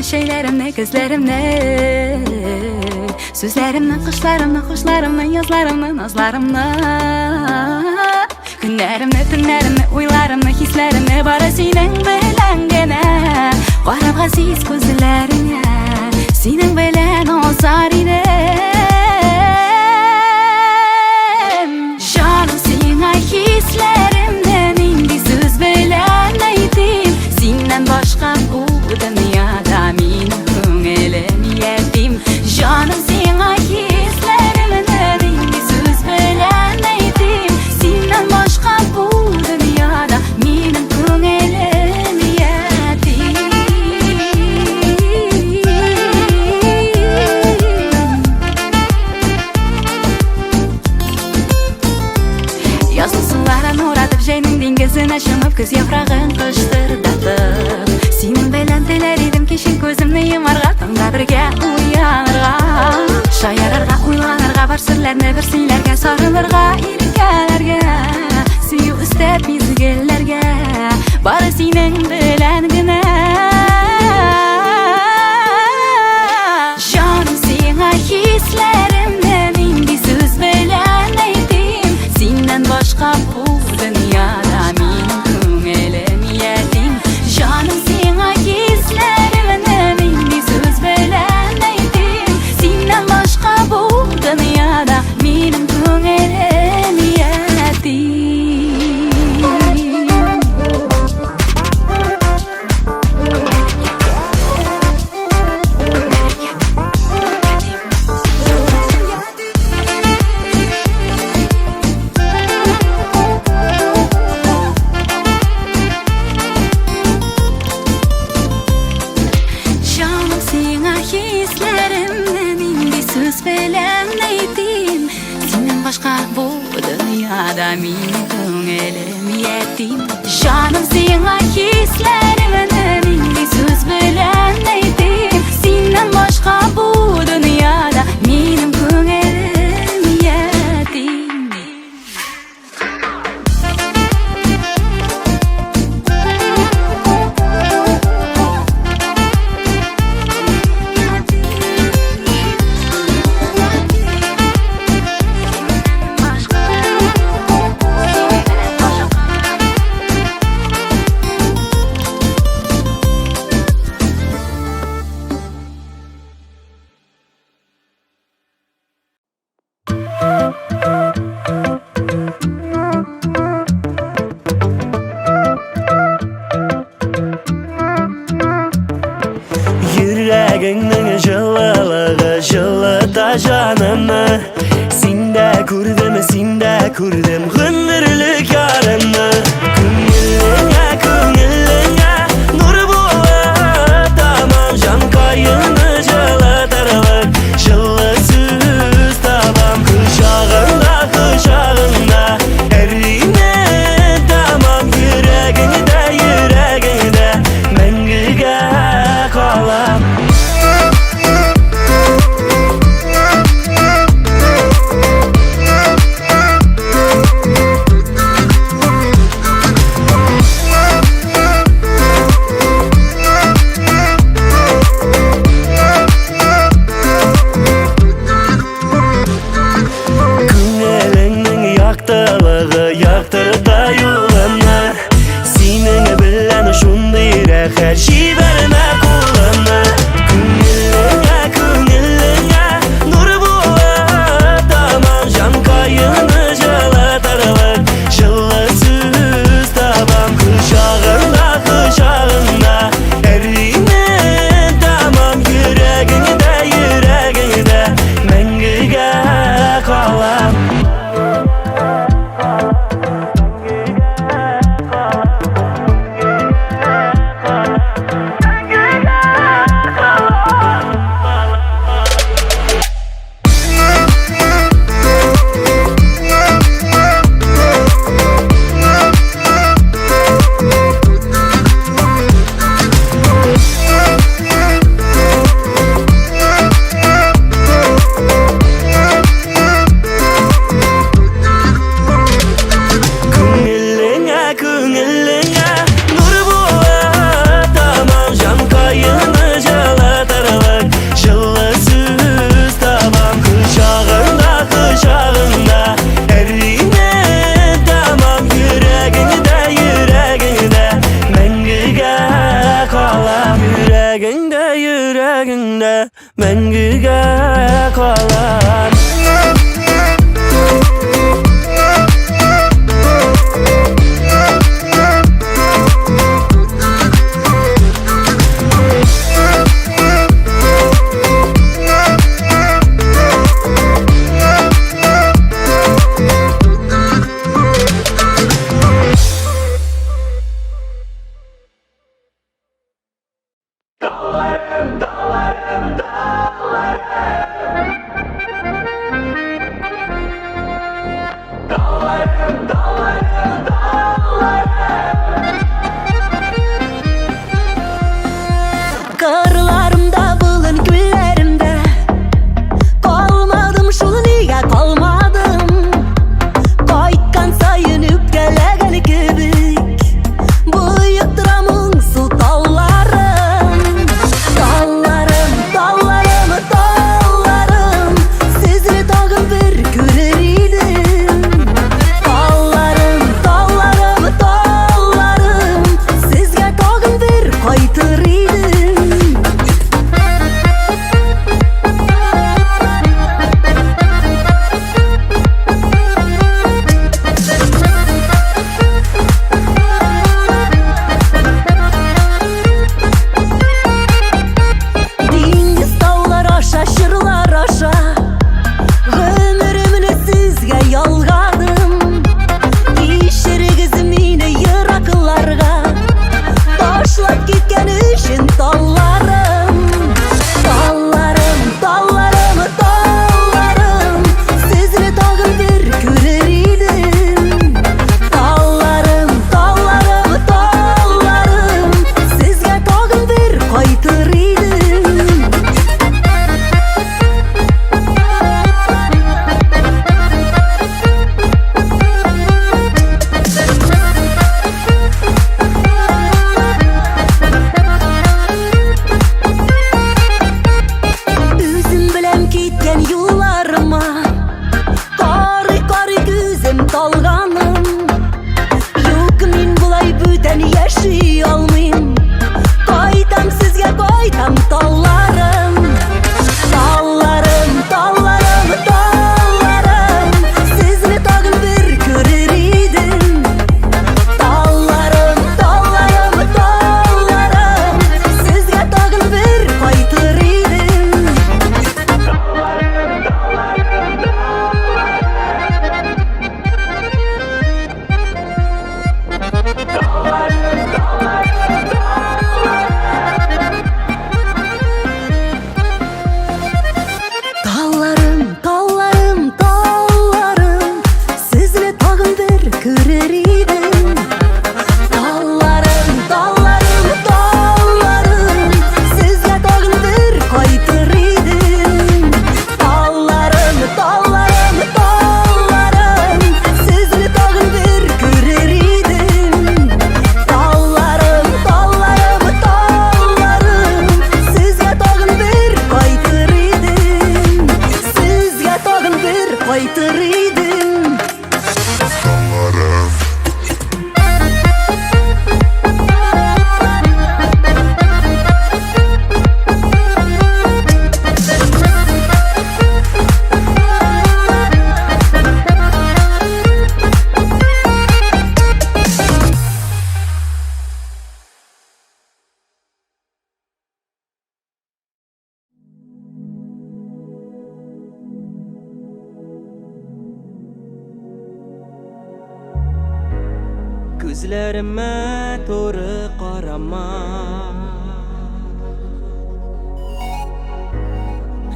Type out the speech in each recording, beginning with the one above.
Җәйләремне, чәйләремне, көзләремне. Сүзләремне, кышларымны, хушларымны, язларымны, назларымны. Көннәремне, төннәремне, уйларымны, хисләремне бары синең белән генә. Карап газиз күзләреңә, синең белән узар идем. Җаным сиңа хисләремне нинди сүз белән әйтим? Синнән башка бу дөньяда минем күңелем ятим. Җаным сиңа хисләремне нинди сүз белән әйтим? Синнән башка бу дөньяда минем күңелем ятим. Язгы суларын уратып, җәйнең диңгезенә чумып, көз яфрагын кыштырдатып. Синең белән теләр идем кичен күземне йомарга, таңда бергә уянырга. Шаярырга, уйланырга, бар серләрне бер сөйләргә, сарылырга, иркәләргә. Сөю өстәп мизгелләргә, бары синең белән генә. Җаным сиңа хисләремне нинди сүз белән әйтим? Синнән башка бу дөньяда минем күңелем ятим. Җаным сиңа хисләремне нинди сүз белән әйтим? Синнән башка бу дөньяда минем күңелем ятим. Җаным сиңа хисләремне нинди сүз белән әйтим? Синнән башка бу дөньяда минем күңелем ятим. Җаным сиңа хисләремне нинди сүз белән әйтим? Синнән башка бу дөньяда минем күңелем ятим. Йөрәгеңнең җылылыгы җылыта җанымны. Синдә күрдем, синдә күрдем гомерлек ярымны. Күңелеңә, күңелеңә нур булып тамам, җанкаемны җылытырлык җылы сүз табам. Кочагыңда, кочагыңда әримен тамам, йөрәгеңдә, йөрәгеңдә мәңгегә калам. Күңелеңнең яктылыгы яктырта юлымны. Синең белән шундый рәхәт, җибәрмә кулымны. Күңелеңә, күңелеңә нур булып тамам, җанкаемны җылытырлык җылы сүз табам. Кочагыңда, кочагыңда әримен тамам, йөрәгеңдә, йөрәгеңдә мәңгегә калам. мәңгегә калам. Кырларымда, болын күлләремдә калмадым шул, нигә калмадым? Кайткан саен үпкәләгән кебек боектыра моңсу талларым. Талларым, талларым, талларым, сезне тагын бер күрер идем. Талларым, талларым, талларым, сезгә тагын бер кайтыр идем. Диңгез таулар аша, чырлар аша гомеремне сезгә ялгадым. Кичерегез мине еракларга ташлап киткән өчен, талларым. Талларым, талларым, талларым, сезне тагын бер күрер идем. Талларым, талларым, талларым, сезгә тагын бер кайтыр идем. Үзем белән киткән юлларыма карый-карый күзем талганым. Юк, мин болай бүтән яши алмыйм. Кайтам сезгә, кайтам, талларым. Талларым, талларым, талларым, сезне тагын бер күрер идем. Талларым, талларым, талларым, сезгә тагын бер кайтыр идем. Талларым, талларым, талларым, сезне тагын бер күрер идем. Талларым, талларым, талларым, сезгә тагын бер кайтыр идем. Талларым, талларым, талларым, сезне тагын бер күрер идем. Талларым, талларым, талларым, сезгә тагын бер кайтыр идем. Сезгә тагын бер кайтыр идем. Күзләремә туры карама,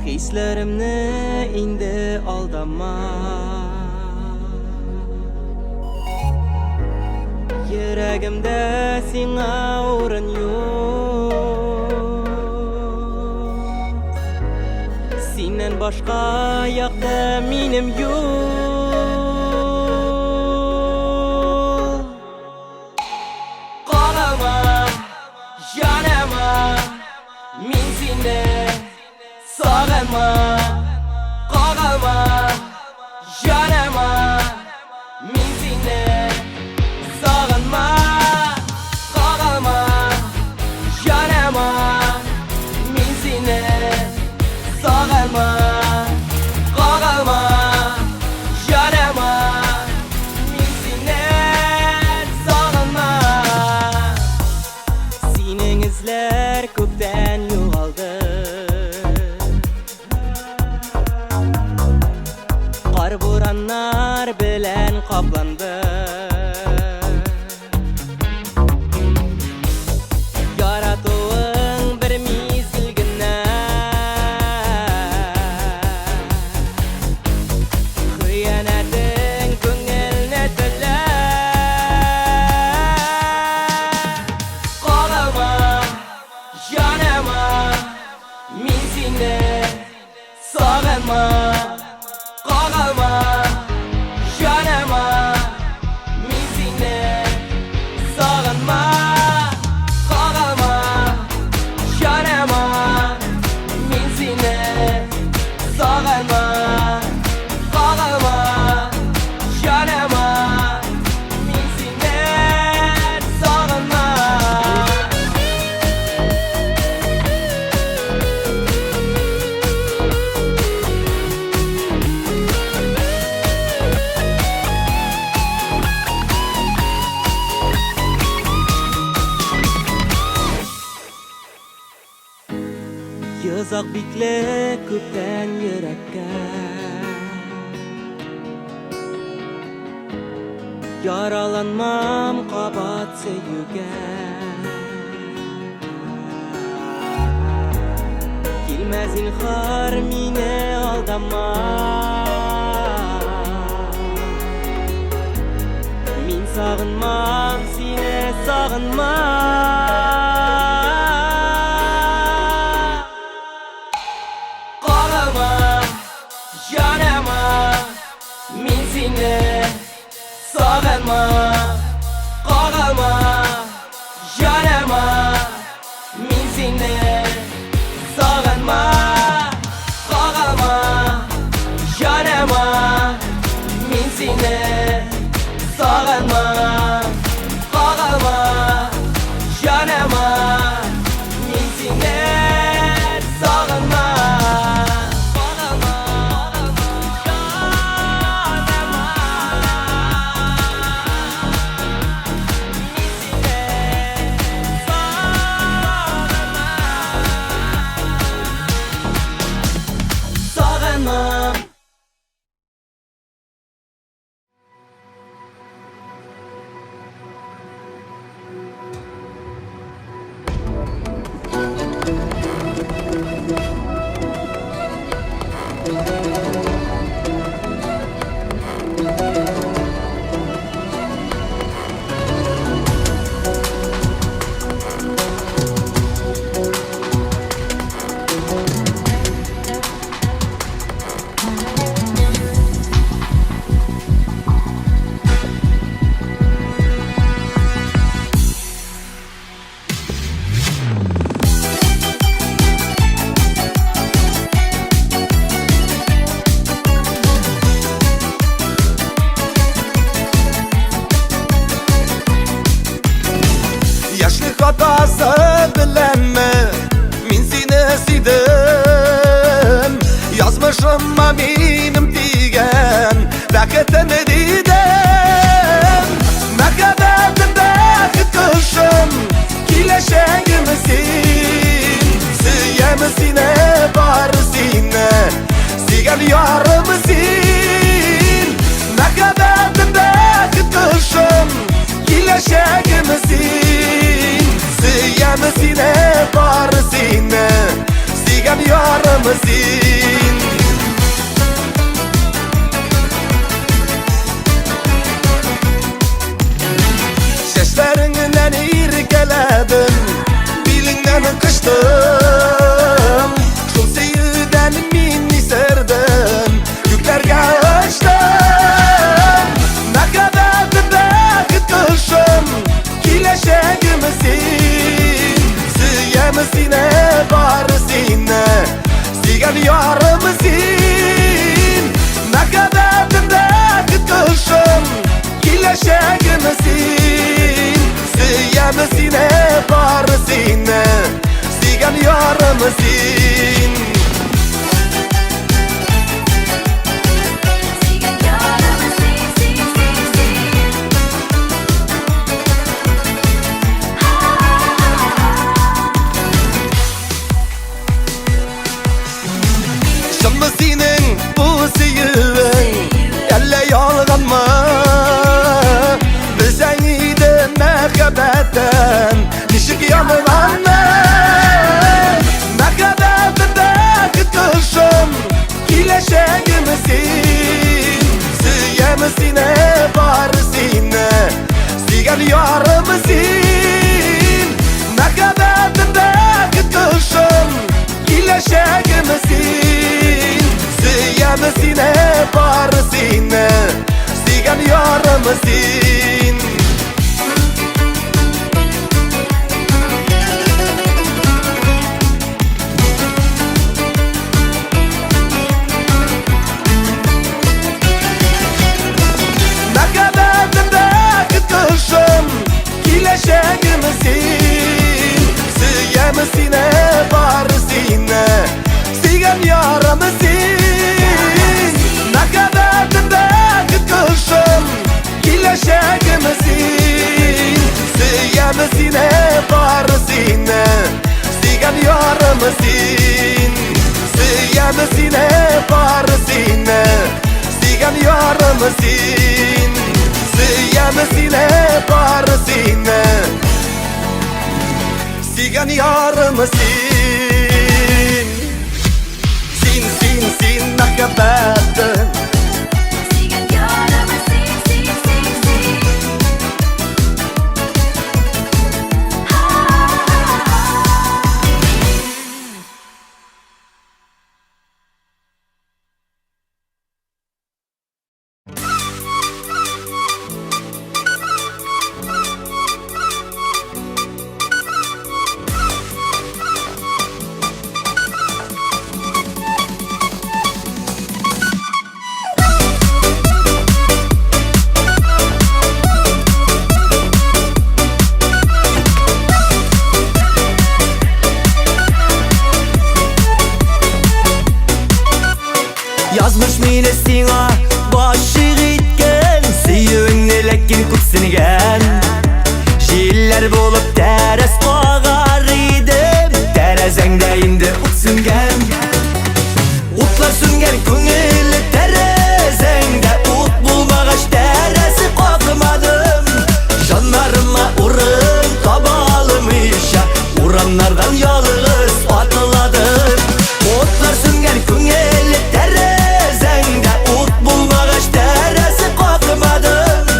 хисләремне инде алдама. Йөрәгемдә сиңа урын юк, синнән башка якта минем юк. Кагылма җаныма, мин сине сагынма. Кагылма җаныма, мин сине сагынма. Кагылма җаныма, мин сине Эзләр күптән югалды. Кар бураннар белән капланды. Яратуың бер мизгел генә. Хыянәтең күңелне телә. Кагылма, җаныма, мин сине сагынма. Кагылма, җаныма, мин сине сагынма. Кагылма, җаныма, мин сине сагынма. Кагылма, җаныма, мин сине сагынма. Йозак бикле күптән йөрәккә. Яраланмам кабат сөюгә. Килмә, зинһар, мине алдама. Мин сагынмам сине, сагынма. Кагылма, җаныма, мин сине сагынма. Кагылма, җаныма, мин сине сагынма. Кагылма, җаныма, мин сине сагынма. Кагылма, җаныма, мин сине сагынма. Кагылма, җаныма, мин сине сагынма. Сагынма. Яшьлек хатасы беләнме мин сине сөйдем? Язмышыма минем тигән бәхетем дидем. Мәхәббәтем, бәхет кошым, киләчәгем син. Сөям сине, бары сине, сөйгән ярым син. Мәхәббәтем, бәхет кошым, киләчәгем син. Сөям сине, бары сине, сөйгән ярым син. Чәчләреңнән иркәләдем, билеңнән кочтым. Шул сөюдән мин исердем, күкләргә очтым. Мәхәббәтем, бәхет кошым, киләчәгем син. Сөям сине, бары сине, сөйгән ярым. син. Мәхәббәтем, бәхет кошым, киләчәгем син. Сөям сине, бары сине, сөйгән ярым син. Мәхәббәтем, бәхет кошым, киләчәгем син. Сөям сине, бары сине, сөйгән ярым син. Сөям сине, бары сине, сөйгән ярым син. Сөям сине, бары сине, сөйгән ярым син. Син, син, син мәхәббәтем. Сөйгән ярым син, син, син, син. Язмыш мине сиңа гашыйк иткән, сөюеңне ләкин күпсенгән. Җилләр булып тәрәз кагар идем, тәрәзәңдә инде ут сүнгән. Утлар сүнгән күңел тәрәзәңдә, ут булмагач тәрәзе какмадым. Җаннарыма урын таба алмыйча, урамнардан ялгыз атладым. Утлар сүнгән күңел тәрәзәңдә, ут булмагач тәрәзе какмадым.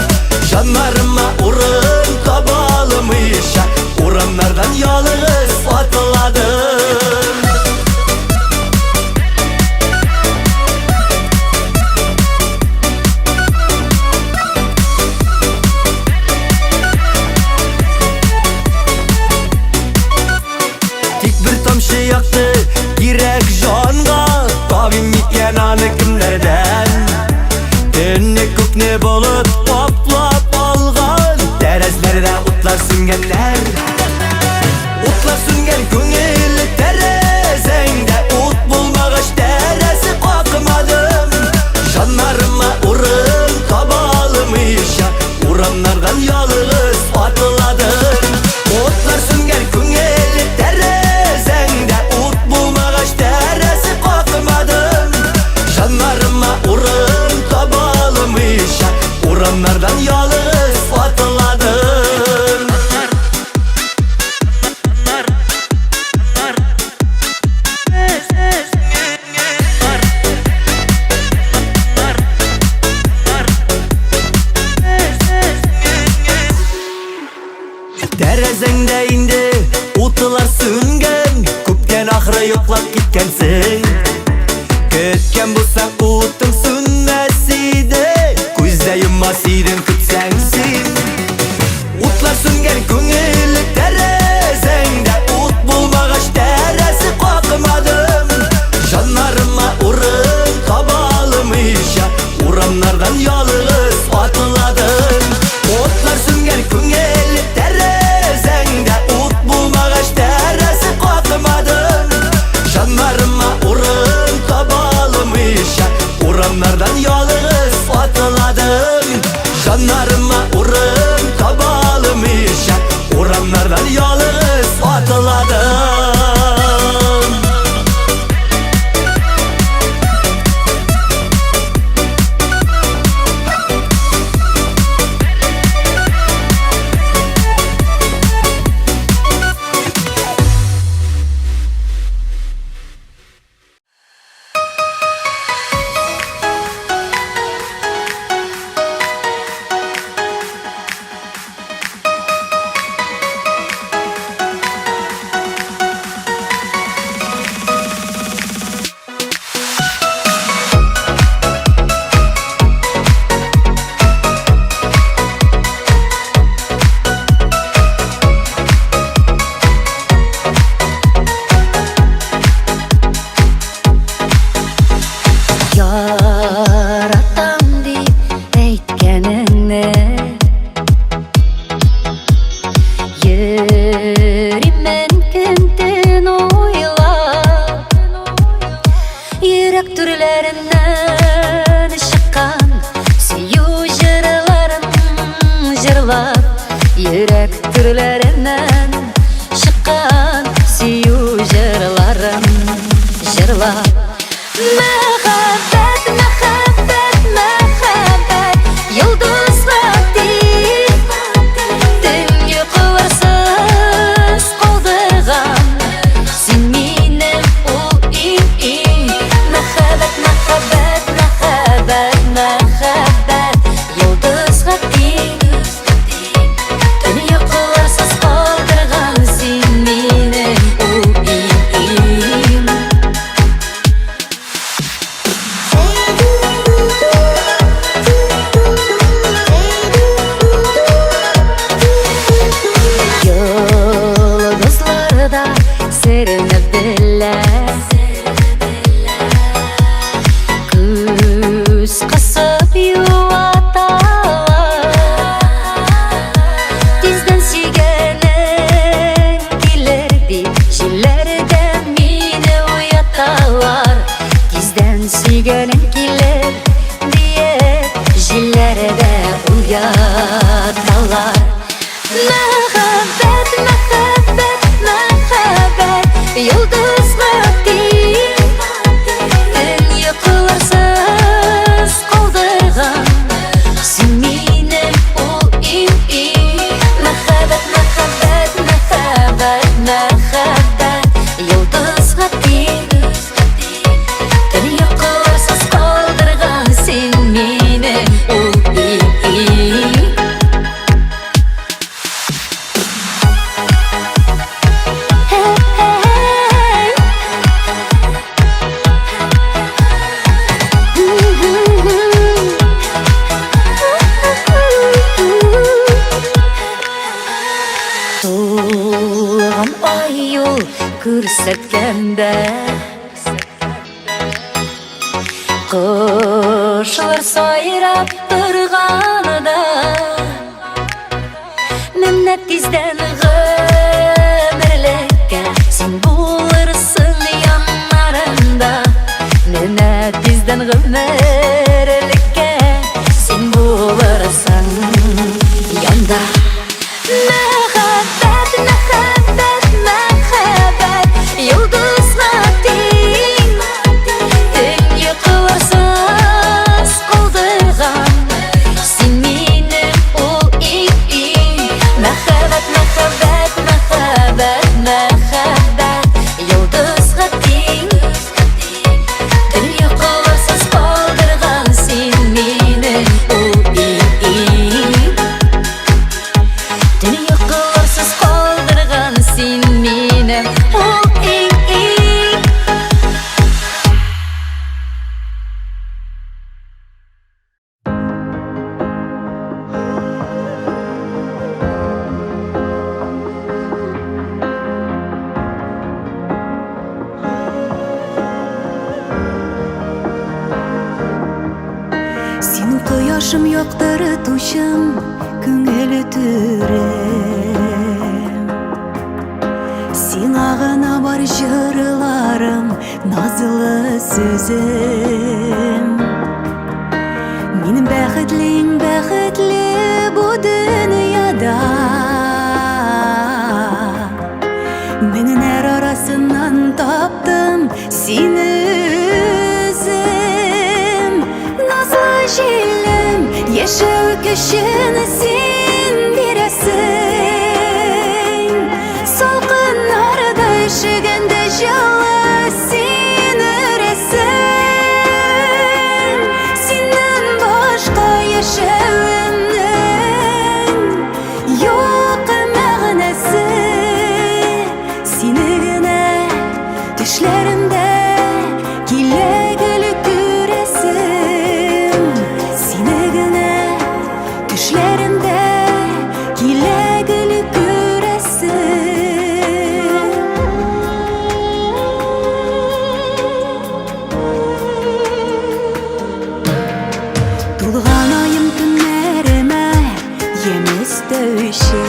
Җаннарыма урын таба алмыйча, урамнардан ялгыз атладым. Тик бер тамчы якты кирәк җанга, табыйм микән аны кемнәрдән? Төнне күкне болыт каплап алган, тәрәзләрдә утлар сүнгәннәр. Утлар сүнгән күңел тәрәзәңдә, ут булмагач тәрәзе какмадым. Җаннарыма урын таба алмыйча, урамнардан ялгыз атладым. Утлар сүнгән күңел тәрәзәңдә, ут булмагач тәрәзе какмадым. Җаннарыма урын таба алмыйча, урамнардан ялгыз атладым. Тәрәзәңдә инде утлар сүнгән, күптән ахры йоклап киткәнсең. Көткән булсаң утың сүнмәс иде, күз дә йоммас идең көтсәң син. Утлар сүнгән күңел тәрәзәңдә, ут булмагач тәрәзе какмадым. Җаннарыма урын таба алмыйча, урамнардан ялгыз атладым. Утлар сүнгән күңел тәрәзәңдә, ут булмагач тәрәзе какмадым. Җаннарыма урын таба алмыйча, Серне белә. Күз кысып юаталар. Тиздән сөйгәнең килер дип, җилләрдә мине уяталар. Тиздән сөйгәнең килер диеп, җилләрдә уяталар. Мәхәббәт, мәхәббәт, мәхәббәт, йолдызга тиң. Төн йокыларсыз калдырган син минем ул иң иң. Мәхәббәт, мәхәббәт, мәхәббәт, мәхәббәт, йолдызга тиң. Төн йокыларсыз калдырган син минем ул иң иң. Тулган ай юл күрсәткәндә, Кошлар сайрап торганда, Менә тиздән гомерлеккә син булырсың яннарымда. Менә тиздән гомерлеккә син булырсың янда. Мәхәббәт, мәхәббәт, мәхәббәт, йолдызга тиң. Төн йокыларсыз калдырган син минем ул иң иң. Мәхәббәт, мәхәббәт, мәхәббәт, мәхәббәт, йолдызга тиң. Төн йокыларсыз калдырган син минем ул иң иң. Төн йокыларсыз калдырган син минем ул иң иң. Син кояшым яктыртучым, күңел түрем. Сиңа гына бар җырларым, назлы сүзем. Мин бәхетле, иң бәхетле бу дөньяда. Меңнәр арасыннан таптым сине үзем. Назлы җилем, яшәү көчен син бирәсең. Салкыннарда өшегәндә җылы син өрәсең. Синнән башка яшәвемнең юк мәгънәсе. Сине генә төшләремдә килә гел күрәсем. Сине генә төшләремдә килә гел күрәсем. Тулган аем көннәремә ямь өстәүче.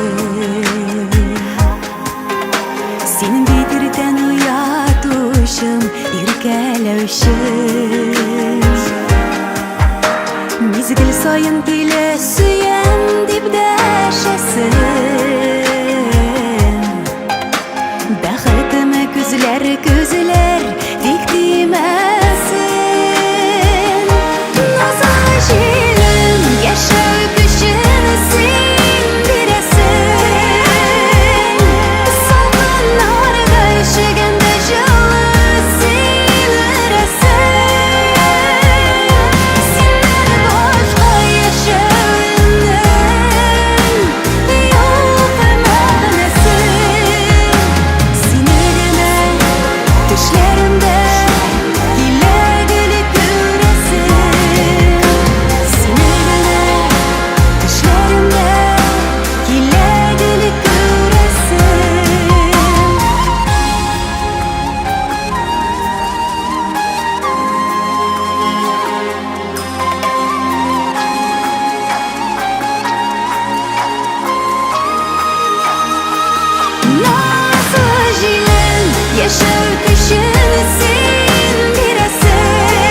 Синең бит иртән уятучым, иркәләүче. Мизгел саен килә сөям дип дәшәсең. Бәхетемә күзләр, күзләр тик тимәсен. Назлы җилем, яшәү көчен син бирәсең. Салкыннарда өшегәндә җылы син өрәсең. Синнән башка яшәвемнең юк мәгънәсе. Сине генә төшләремдә Назлы җилем, яшәү көчен син бирәсең.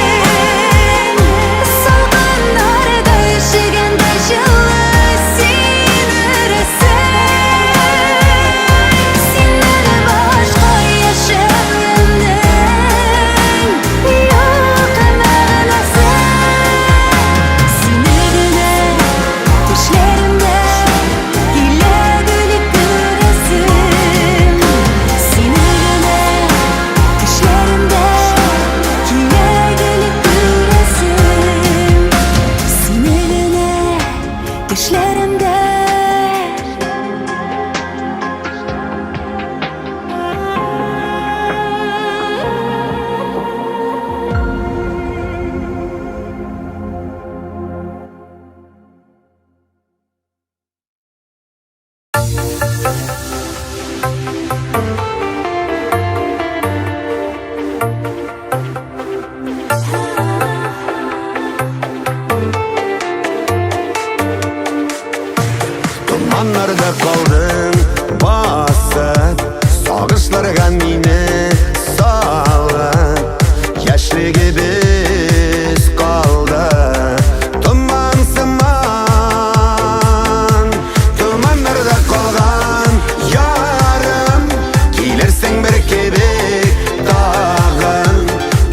Салкыннарда өшегәндә җылы син өрәсең. Синнән башка яшәвемнең юк мәгънәсе. Сине генә төшләремдә килә гөлеп күрәсем. Сине генә төшләремдә килә гөлеп күрәсем. Сине генә төшләремдә. Томаннарда калдың басып, Сагышларга мине салып, Яшьлегебез калды томан сыман. Томаннарда калган ярым, Килерсең бер кебек тагын.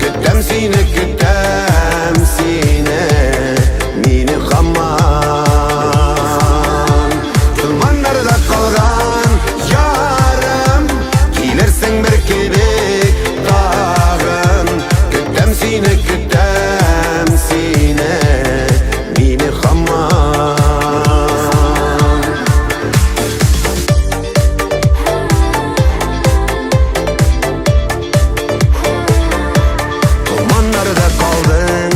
Көтәм сине, көтәм сине, мине һаман. Томаннарда калган ярым, Килерсең бер кебек тагын. Көтәм сине, көтәм сине, мине һаман. Томаннарда калдың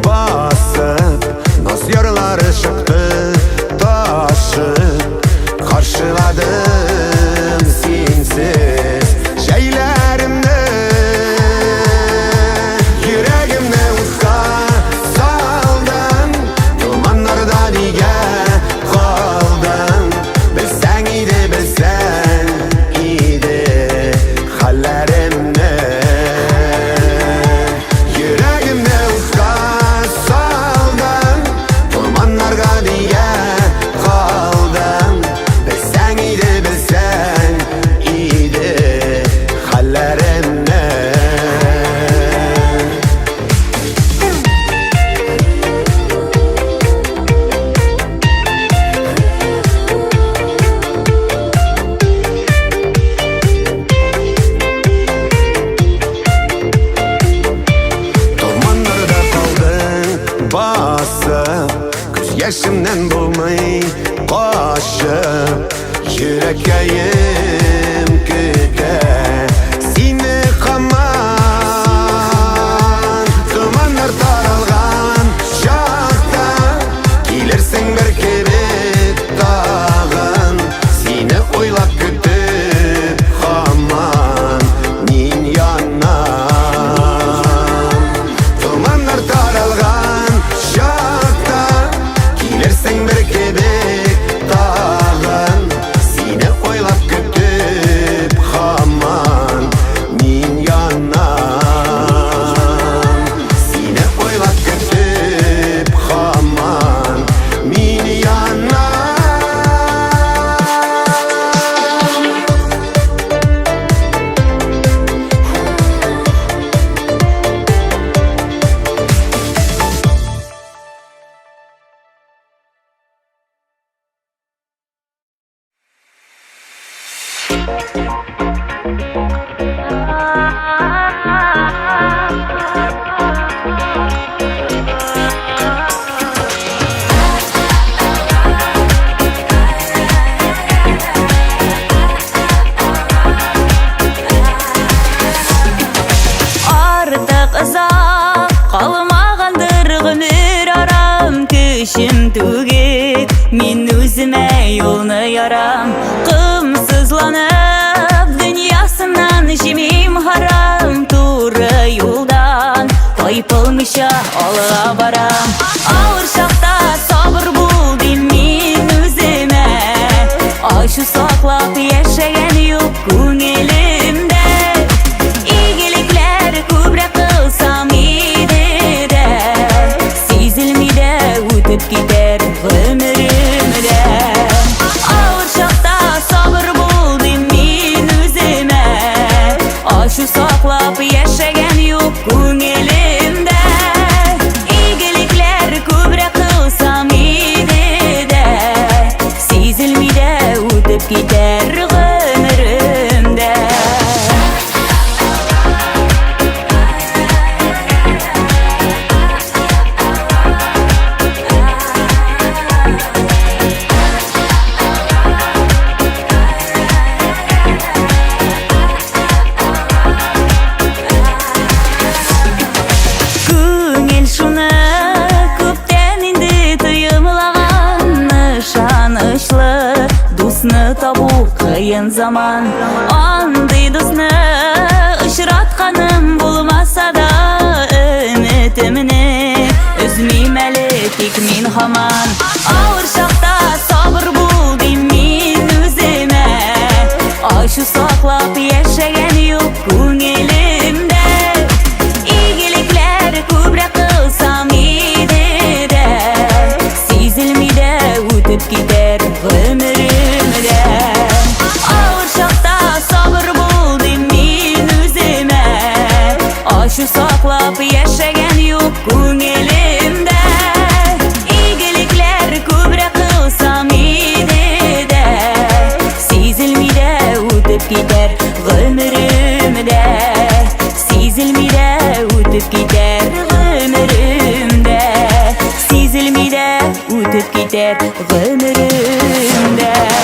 басып, Наз ярлары чыкты ташып. Каршыладым синсез җәйләремне. Йөрәгемне утка салдың, Томаннарда нигә калдың? Белсәң иде, белсәң иде хәлләремне. Йөрәгемне утка салдың, Томаннарга нигә калдың? Белсәң иде, белсәң иде хәлләремне. Томаннарда калдың басып, Күз яшемнән булмый качып. Йөрәккәем көтә сине һаман. Томаннар таралган чакта килерсең бер кебек тагын. Сине уйлап көтеп һаман мин янам. Томаннар таралган чакта килерсең бер кебек тагын. Сине уйлап көтеп һаман мин янам. Сине уйлап көтеп һаман мин янам. Артык озак калмагандыр гомер арам. Көчем түгел, мин үземә юлны ярам. Комсызланып дөньясыннан җимим харам. Туры юлдан тайпылмыйча алга барам. Авыр чакта сабыр бул дим мин үземә. Ачу саклап яшәгән юк. кыен заман. Андый дусны очратканым булмаса да, өметемне өзмим әле тик мин һаман. Авыр чакта сабыр бул дим мин үземә. Ачу саклап яшәгән юк күңелемдә. Игелекләр күбрәк кылсам иде дә, сизелми дә үтеп китәр гомерем дә. Авыр чакта сабыр бул дим мин үземә. Ачу саклап яшәгән юк күңелемдә. Игелекләр күбрәк кылсам иде дә, сизелми дә үтеп китәр гомерем дә. Сизелми дә үтеп китәр гомерем дә. Сизелми дә үтеп китәр гомерем дә.